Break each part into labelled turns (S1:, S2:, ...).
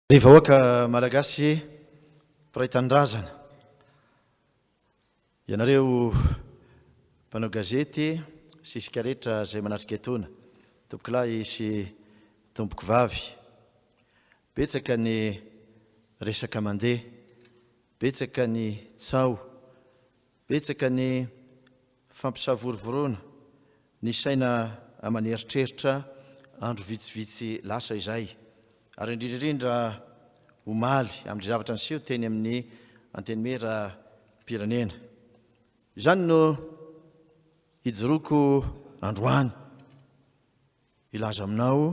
S1: Ry vahoaka Malagasy mpiray tanindrazana, ianareo mpanao gazety sy isika rehetra izay manatrika etoana, tompokolahy sy tompokovavy, betsaka ny resaka mandeha, betsaka ny tsaho, betsaka ny fampisavorovoroana ny saina aman'eritreritra andro vitsivitsy lasa izay, ary indrindra indrindra omaly amin'ny zavatra niseho teny amin'ny Antenimieram-pirenena. Izany no ijoroako androany hilaza aminao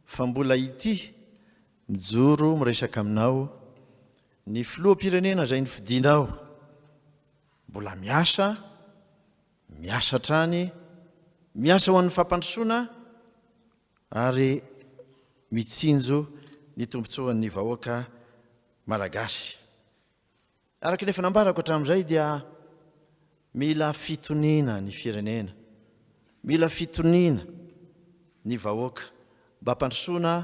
S1: fa mbola ity mijoro miresaka aminao ny filoham-pirenena izay nofidinao mbola miasa Miasa hatrany, miasa ho an'ny fampandrosoana ary mitsinjo ny tombontsoan'ny vahoaka Malagasy. Araka ny efa nambarako hatramin'izay dia mila fitoniana ny firenena, mila fitoniana ny vahoaka mba hampandrosoana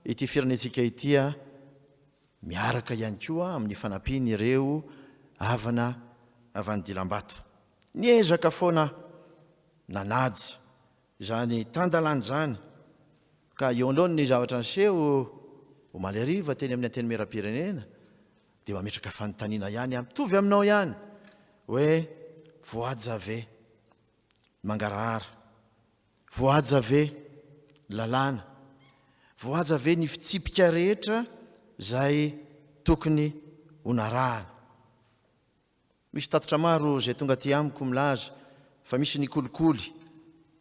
S1: ity firenentsika ity miaraka ihany koa amin'ny fanampian'ireo havana avy any Dilambato. Niezaka foana aho nanaja izany tan-dalàna izany ka eo anoloan'ny zavatra niseho omaly hariva teny amin'ny Antenimierampirenena dia mametraka fanontaniana ihany aho, mitovy aminao ihany, hoe voahaja ve ny mangarahara? Voahaja ve ny lalàna? Voahaja ve ny fitsipika rehetra izay tokony ho narahana? Misy tatitra maro izay tonga aty amiko milaza fa misy ny kolikoly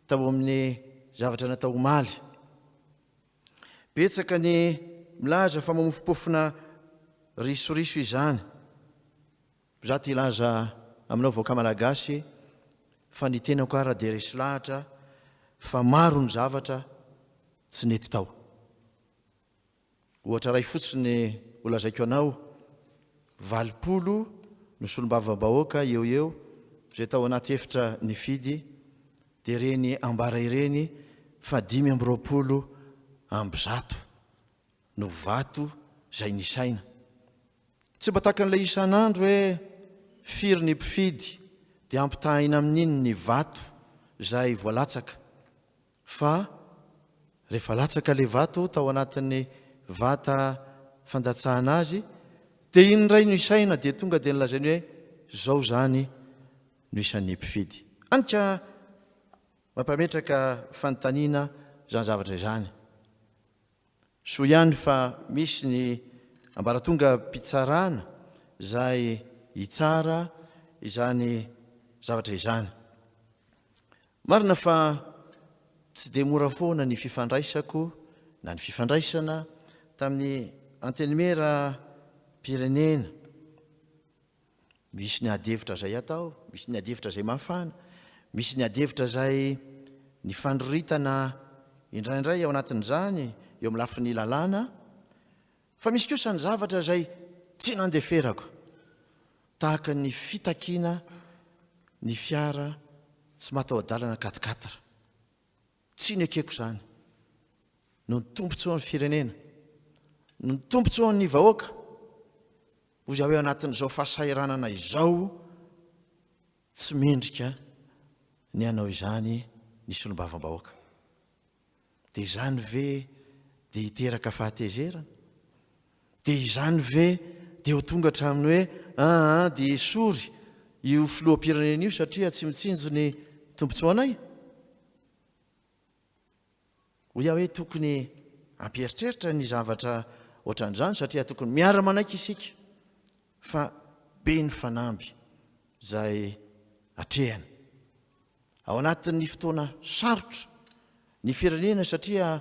S1: tao amin'ny zavatra natao omaly. Betsaka ny milaza fa mamofompofona risoriso izany. Za te hilaza aminao vahoaka Malagasy fa ny tenako ara dia resy lahatra fa maro ny zavatra tsy nety tao. Ohatra iray fotsiny ho lazaiko anao, 80 no solombavambahoaka eo eo izay tao anaty efitra nifidy dia ireny ambara ireny fa 125 no vato izay nisaina. Tsy mba takan'ilay isan'andro hoe firy ny mpifidy dia ampitahaina amin'iny ny vato izay voalatsaka fa rehefa latsaka ilay vato tao anatin'ny vata fandatsahana azy dia iny indray no isaina dia tonga dia nolazainy hoe izao izany no isan'ny mpifidy. Any ka mampametraka fanontaniana izany zavatra izany. Soa ihany fa misy ny ambaratongam-pitsarana izay hitsara izany zavatra izany. Marina fa tsy dia mora foana ny fifandraisako na ny fifandraisana tamin'ny Antenimieram-pirenena. Misy ny ady hevitra izay atao, misy ny ady hevitra izay mafana, misy ny ady hevitra izay nifandroritana indraindray ao anatin'izany eo amin'ny lafiny lalàna, fa misy kosa ny zavatra izay tsy nandeferako, tahaka ny fitakiana ny fiara tsy mataho-dalana quatre-quatre. Tsy nekeko izany. Noho ny tombontsoan'ny firenena, noho ny tombontsoan'ny vahoaka, hoy izaho hoe anatin'izao fahasahiranana izao, tsy mendrika ny hanao izany ny solombavambahoaka. Dia izany ve dia hiteraka fahatezerana? Dia izany ve dia ho tonga hatramin'ny hoe aa dia esory io filoham-pirenena io satria tsy mitsinjo ny tombontsoanay? Hoy aho hoe tokony hampieritreritra ny zavatra ohatran'izany satria tokony miara-manaiky isika fa be ny fanamby izay atrehana. Ao anatin'ny fotoana sarotra ny firenena satria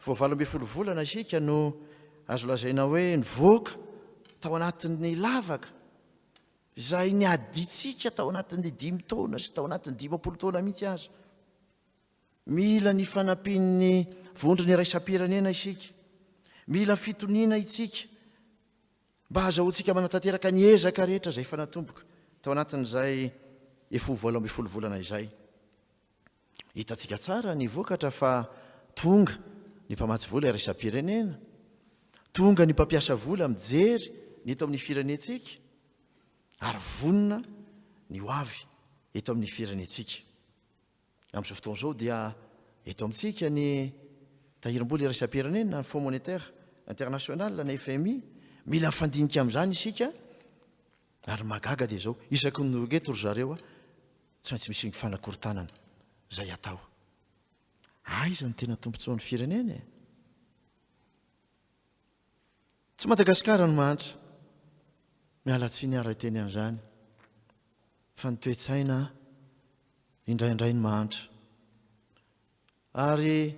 S1: vao 18 volana isika no azo lazaina hoe nivoaka tao anatin'ny lavaka izay niadintsika tao anatin'ny dimy taona sy tao anatin'ny 50 taona mihitsy aza. Mila ny fanampian'ny vondrona iraisam-pirenena isika. Mila fitoniana itsika mba hahazahoantsika manatanteraka ny ezaka rehetra izay efa natomboka tao anatin'izay efa ho 18 volana izay. Hitantsika tsara ny vokatra fa tonga ny mpamatsy vola iraisam-pirenena. Tonga ny mpampiasa vola mijery ny eto amin'ny firenentsika ary vonona ny ho avy eto amin'ny firenentsika. Amin'izao fotoana izao dia eto amintsika ny Tahirim-bola iraisam-pirenena, ny Fonds monétaire international na FMI. Mila mifandinika amin'izany isika ary ny mahagaga dia izao, isaky ny tonga eto ry zareo tsy maintsy misy ny fanakorontanana izay atao. Aiza no tena tombontsoan'ny firenena e? Tsy Madagasikara no mahantra. Miala tsiny aho raha hiteny an'izany fa ny toe-tsaina indraindray no mahantra. Ary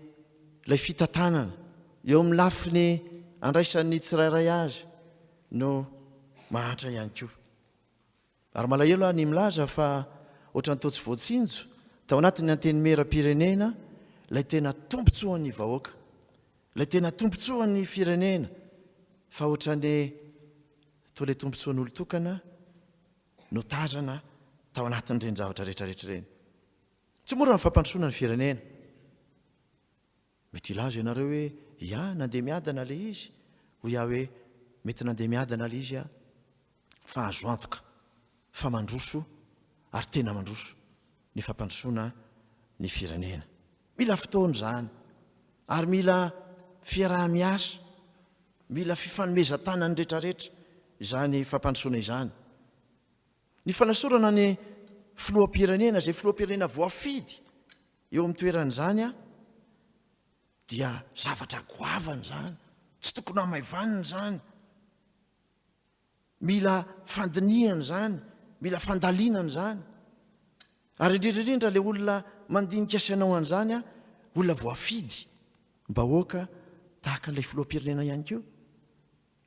S1: ilay fitantanana eo amin'ny lafiny andraisan'ny tsirairay azy no mahantra ihany koa. Ary malahelo aho ny milaza fa ohatran'ny toa tsy voatsinjo tao anatin'ny Antenimierampirenena ilay tena tombontsoan'ny vahoaka, ilay tena tombontsoan'ny firenena fa ohatran'ny toa ilay tombontsoan'olon-tokana no tazana tao anatin'ireny zavatra rehetrarehetra ireny. Tsy mora ny fampandrosoana ny firenena. Mety hilaza ianareo hoe, Ya, nandeha miadana ilay izy. Hoy aho hoe, Mety nandeha miadana ilay izy, fa azo antoka fa mandroso ary tena mandroso ny fampandrosoana ny firenena. Mila fotoana izany ary mila fiaraha-miasa, mila fifanomezan-tanan'ny rehetrarehetra izany fampandrosoana izany. Ny fanasorana ny filoham-pirenena, izay filoham-pirenena voafidy eo amin'ny toerana izany dia zavatra goavana izany, tsy tokony hamaivanina izany. Mila fandinihana izany, mila fandalinana izany. Ary indrindra indrindra ilay olona mandinika sy hanao an'izany, olona voafidy bahoaka tahaka an'ilay filoham-pirenena ihany koa.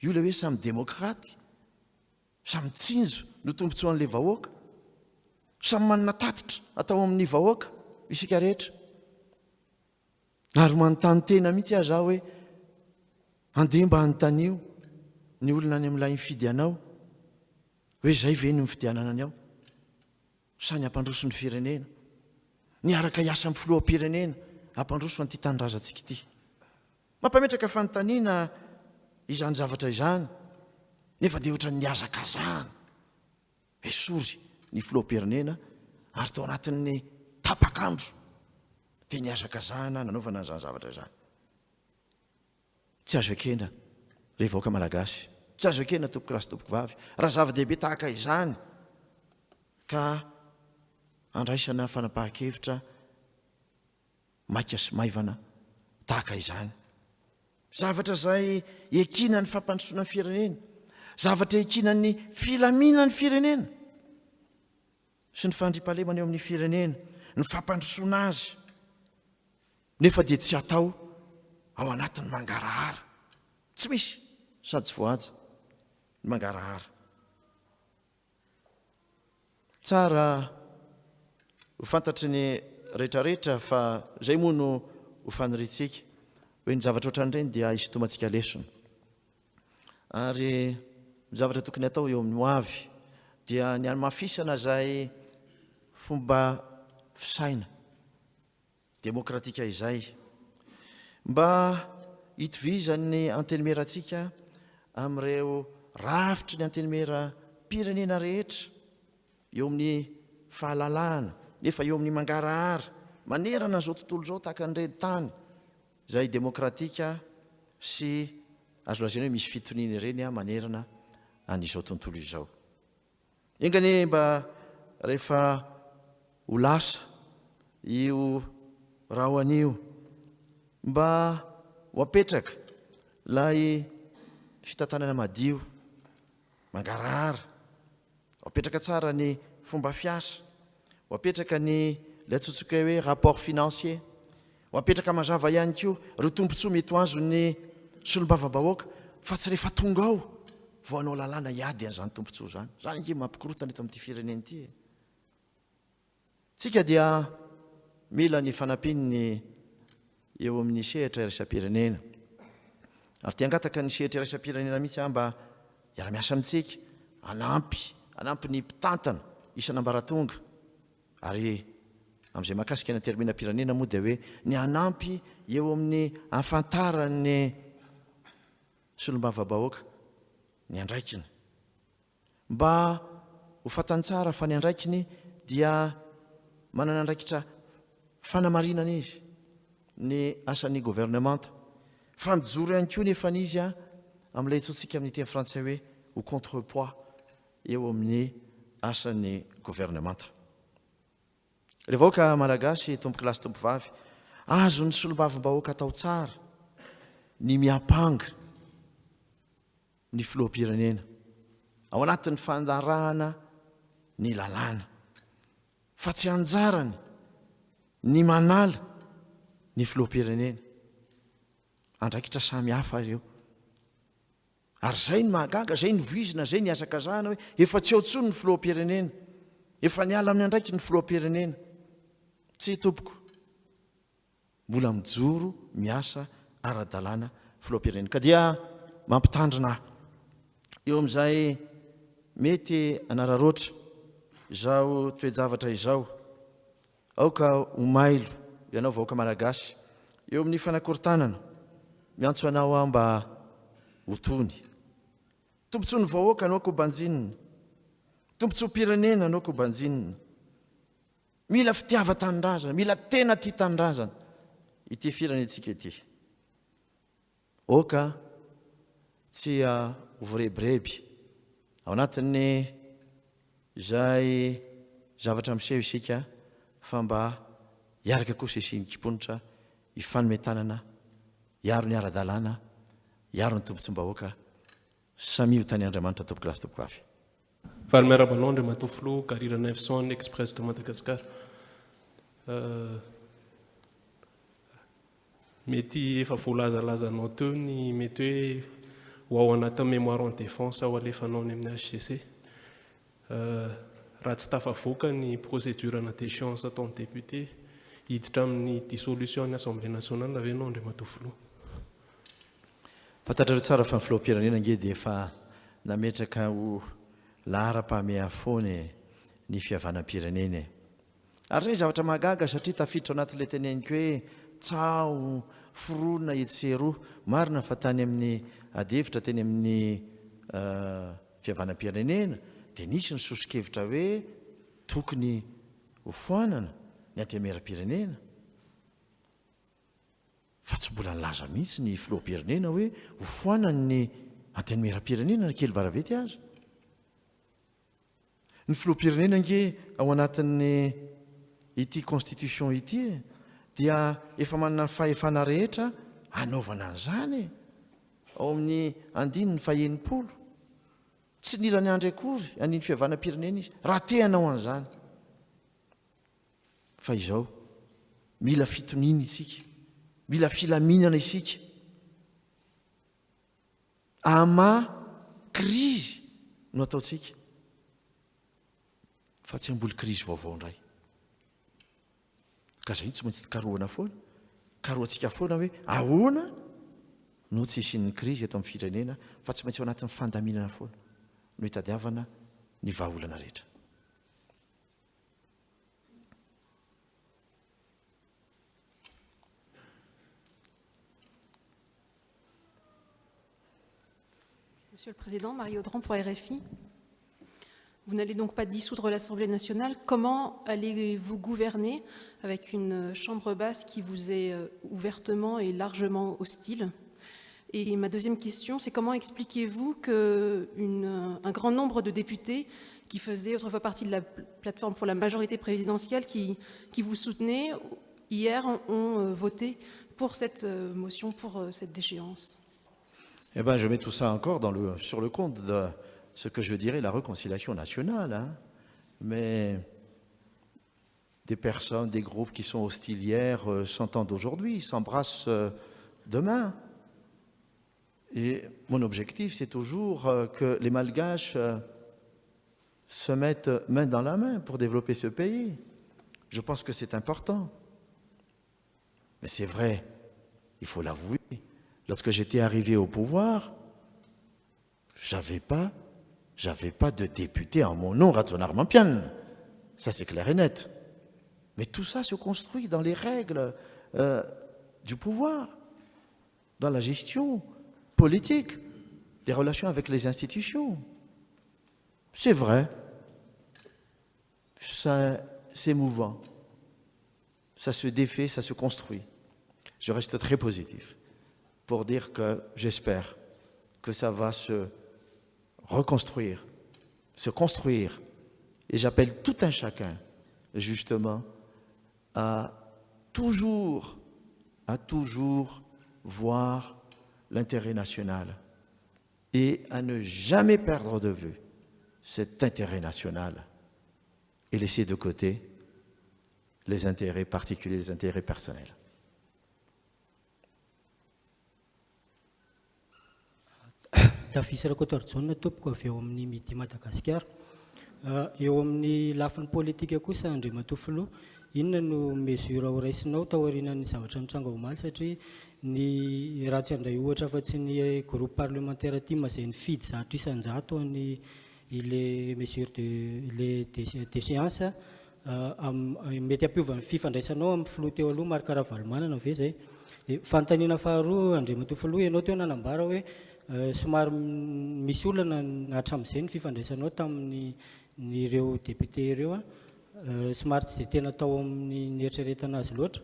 S1: Io ilay hoe samy demokraty. Samy mitsinjo ny tombontsoan'ilay vahoaka. Samy manana tatitra atao amin'ny vahoaka isika rehetra. Ary manontany tena mihitsy aza aho hoe andeha mba anontanio ny olona any amin'ilay mifidy anao hoe izay ve no nifidianana ny ao sa ny hampandroso ny firenena. Niaraka hiasa amin'ny filoham-pirenena hampandroso an'ity tanindrazantsika ity. Mampametraka fanontaniana izany zavatra izany, nefa dia ohatran'ny nihazakazahana. Esory ny filoham-pirenena ary tao anatin'ny tapak'andro dia nihazakazahana nanaovana an'izany zavatra izany. Tsy azo ekena ry vahoaka malagasy, tsy azo ekena tompokolahy sy tompokovavy, raha zava-dehibe tahaka izany ka andraisana fanapahan-kevitra maika sy maivana tahaka izany. Zavatra izay ekina ny fampandrosoana ny firenena, zavatra ekina ny filaminan'ny firenena sy ny fandriampahalemana eo amin'ny firenena, ny fampandrosoana azy, nefa dia tsy atao ao anatin'ny mangarahara. Tsy misy sady tsy voahaja ny mangarahara. Tsara ho fantatry ny rehetrarehetra fa izay moa no ho faniriantsika, hoe ny zavatra ohatran'ireny dia hisintomantsika lesona. Ary ny zavatra tokony hatao eo amin'ny hoavy dia ny hanamafisana izay fomba fisaina demokratika izay mba hitovizan'ny Antenimierantsika amin'ireo rafitry ny Antenimieram-pirenena rehetra eo amin'ny fahalalahana nefa eo amin'ny mangarahara manerana an'izao tontolo izao tahaka an'ireny tany izay demokratika sy azo lazaina hoe misy fitoniana ireny manerana an'izao tontolo izao. Enga anie mba rehefa ho lasa io rahona io mba ho apetraka ilay fitantanana madio, mangarahara, ho apetraka tsara ny fomba fiasa, ho apetraka ny ilay antsointsika hoe rapport financier. Ho apetraka mazava ihany koa ireo tombontsoa mety ho azon'ny solombavambahoaka fa tsy rehefa tonga ao vao hanao lalàna hiady an'izany tombontsoa izany. Izany ange mampikorontana eto amin'ity firenena ity e. Tsika dia mila ny fanampian'ny eo amin'ny sehatra iraisam-pirenena. Ary te hangataka ny sehatra iraisam-pirenena mihitsy aho mba hiara-miasa amintsika, hanampy, hanampy ny mpitantana isan'ambaratonga. Ary amin'izay mahakasika ny Antenimierampirenena moa dia hoe ny hanampy eo amin'ny hahafantaran'ny. solombavambahoaka ny andraikiny. Mba ho fantany tsara fa ny andraikiny dia manana andraikitra fanamarinana izy ny asan'ny governemanta fa mijoro ihany koa nefany izy amin'ilay antsointsika amin'ny teny frantsay hoe ho contrepoids eo amin'ny asan'ny governemanta. Ry vahoaka Malagasy, tompokolahy sy tompovavy, azon'ny solombavambahoaka atao tsara ny miampanga ny filoham-pirenena ao anatin'ny fanarahana ny lalàna, fa tsy anjarany ny manala ny filoham-pirenena. Andraikitra samy hafa ireo. Ary izay no mahagaga, izay no voizina, izay no ihazakazahana hoe efa tsy eo intsony ny filoham-pirenena, efa niala amin'ny andraikiny ny filoham-pirenena. Tsia tompoko, mbola mijoro miasa ara-dalàna filoham-pirenena. Ka dia mampitandrina ahy eo amin'izay mety hanararaotra izao toe-javatra izao. Aoka ho mailo ianao vahoaka Malagasy eo amin'ny fanakorontanana, miantso anao aho mba ho tony. Tombontsoan'ny vahoaka no aoka ho banjinina, tombontsoam-pirenena no aoka ho banjinina. Mila fitiavan-tanindrazana, mila tena tia tanindrazana ity firenentsika ity. Aoka tsy ho voarebireby ao anatin'ny izay zavatra miseho isika fa mba hiaraka kosa isian-kiponitra hifanome tanana, hiaro ny ara-dalàna, hiaro ny tombontsoam-bahoaka. Samia ho tany Andriamanitra tompokolahy sy tompokovavy.
S2: Faly miarahaba anao Andriamatoa Filoha Gary Ranaivoson Express de Madagascar. Mety efa voalazalazanao teo ny mety hoe ho ao anatin'ny mémoire en défense ho alefanao any amin'ny HCC. Raha tsy tafavoaka ny procédure ana déchéance ataon'ny député, hiditra amin'ny dissolution ny Assemblée nationale ve ianao Andriamatoa Filoha?
S1: Fantatrareo tsara fa ny filoham-pirenena ange dia efa nametraka ho laharam-pahameha foana e, ny fihavanam-pirenena e. Ary izay zavatra mahagaga satria tafiditra ao anatin'ilay teneniko hoe tsaho foronina etsy sy eroa. Marina fa tany amin'ny adihevitra teny amin'ny fihavanam-pirenena dia nisy ny soso-kevitra hoe tokony hofoanana ny antenimieram-pirenena. Fa tsy mbola nilaza mihitsy ny filoham-pirenena hoe hofoanany ny antenimieram-pirenena na kely varavety aza. Ny filoham-pirenena ange ao anatin'ny ity constitution ity e, dia efa manana ny fahefana rehetra hanaovana an'izany e! Ao amin'ny andininy faha-60. Tsy nila niandry akory an'iny fihavanam-pirenena izy raha te hanao an'izany. Fa izao, mila fitoniana isika, mila filaminana isika. Ama krizy no ataontsika fa tsy hamboly krizy vaovao indray. Ka izay no tsy maintsy karohana foana. Karohantsika foana hoe ahoana no tsy hisian'ny krizy eto amin'ny firenena fa tsy maintsy ao anatin'ny fandaminana foana no hitadiavana ny vahaolana rehetra.
S3: Monsieur le Président, Marie Audran pour RFI. Vous n'allez donc pas dissoudre l'Assemblée nationale. Comment allez-vous gouverner avec une chambre basse qui vous est euh, ouvertement et largement hostile Et ma deuxième question, c'est comment expliquez-vous qu'un euh, grand nombre de députés qui faisaient autrefois partie de la plateforme pour la majorité présidentielle, qui, qui vous soutenaient, hier ont, ont euh, voté pour cette motion, pour cette déchéance
S1: Eh bien, je mets tout ça encore dans le, sur le compte de ce que je dirais la réconciliation nationale. Hein. Mais des personnes, des groupes qui sont hostiles hier euh, s'entendent aujourd'hui, s'embrassent euh, demain. Et mon objectif, c'est toujours euh, que les Malgaches se mettent main dans la main pour développer ce pays. Je pense que c'est important. Mais c'est vrai, il faut l'avouer, lorsque j'étais arrivé au pouvoir, j'avais pas, j'avais pas de député en mon nom, Rajaonarimampianina. Ça, c'est clair et net. Mais tout ça se construit dans les règles euh, du pouvoir, dans la gestion politique. des relations avec les institutions. C'est vrai, ça, c'est mouvant, ça se défait, ça se construit. Je reste très positif pour dire que j'espère que ça va se reconstruire, se construire. Et j'appelle tout un chacun, justement, à toujours voir l'intérêt national et à ne jamais perdre de vue cet intérêt national et laisser de côté les intérêts particuliers, les intérêts personnels.
S4: Tafisa Rakotoarijaona tompoko avy eo amin'ny Midi Madagasikara. Eo amin'ny lafiny politika kosa, Andriamatoa Filoha, inona no mesure ho raisinao taorian'ny zavatra nitranga omaly? Satria ny raha tsy handray ohatra fa tsy ny groupe parlementaire TIM izay nifidy 100% ny ile mesure de le déchéance, mety hampiova ny fifandraisanao amin'ny filoha teo aloha Marc Ravalomanana ve zay? De fanontaniana faharoa, Andriamatoa Filoha, ianao teo nanambara hoe somary misy olana hatramin'izay ny fifandraisanao tamin'ny ireo député ireo a somary tsy de tena tao amin'ny nieritreretana azy loatra.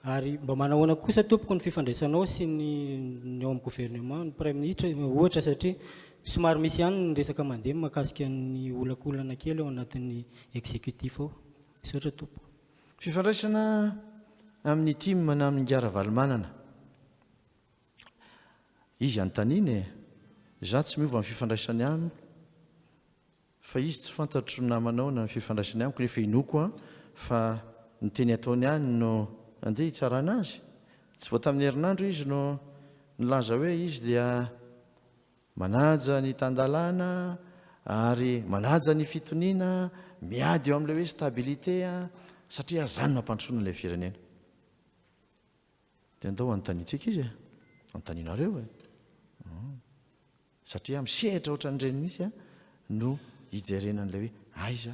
S4: Ary mba manahoana kosa tompoko ny fifandraisanao sy ny eo amin'ny gouvernement, ny premier ministre ohatra, satria somary misy ihany ny resaka mandeha mahakasika ny olakolana kely ao anatin'ny exécutif ao? Misaotra tompoko.
S1: Fifandraisana amin'ny TIM na amin'ny ingahy Ravalomanana, izy anontaniana e. Za tsy miova ny fifandraisany amiko, fa izy tsy fantatro namanao na ny fifandraisany amiko, nefa inoko a fa ny teny ataony ihany no andeha hitsarana azy. Tsy vao tamin'ny herinandro izy no nilaza hoe izy dia manaja ny tan-dalàna ary manaja ny fitoniana, miady eo amin'ilay hoe stabilité a, satria zany no ampandrosoana ilay firenena. Dia andao anontaniantsika izy e, anontanianareo e, satria misehatra ohatran'ireny mihitsy a no hijerena an'ilay hoe aiza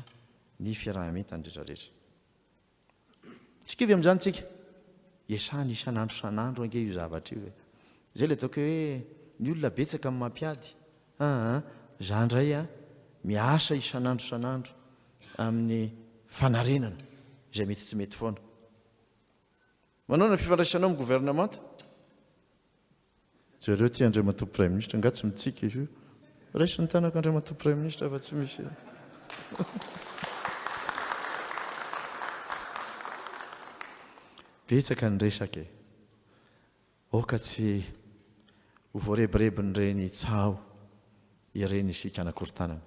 S1: ny fiaraha-mientana rehetrarehetra. Tsy kivy amin'izany tsika. Iasana isan'andro isan'andro ange io zavatra io e. Izay ilay ataoko hoe ny olona betsaka amin'ny mampiady. Aa, za indray a miasa isan'andro isan'andro amin'ny fanarenana izay mety tsy mety foana. Manao ny fifandraisanao amin'ny governemanta? Jereo ity Andriamatoa Praiminisitra, angaha tsy mitsiky izy io? Raiso ny tanako Andriamatoa Praiminisitra fa tsy misy. Betsaka ny resaka e. Aoka tsy ho voarebirebin'ireny tsaho ireny isika anakorontanana.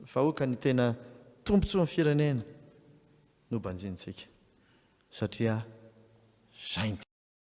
S1: Fa aoka ny tena tombontsoan'ny firenena no banjinintsika satria zay ny.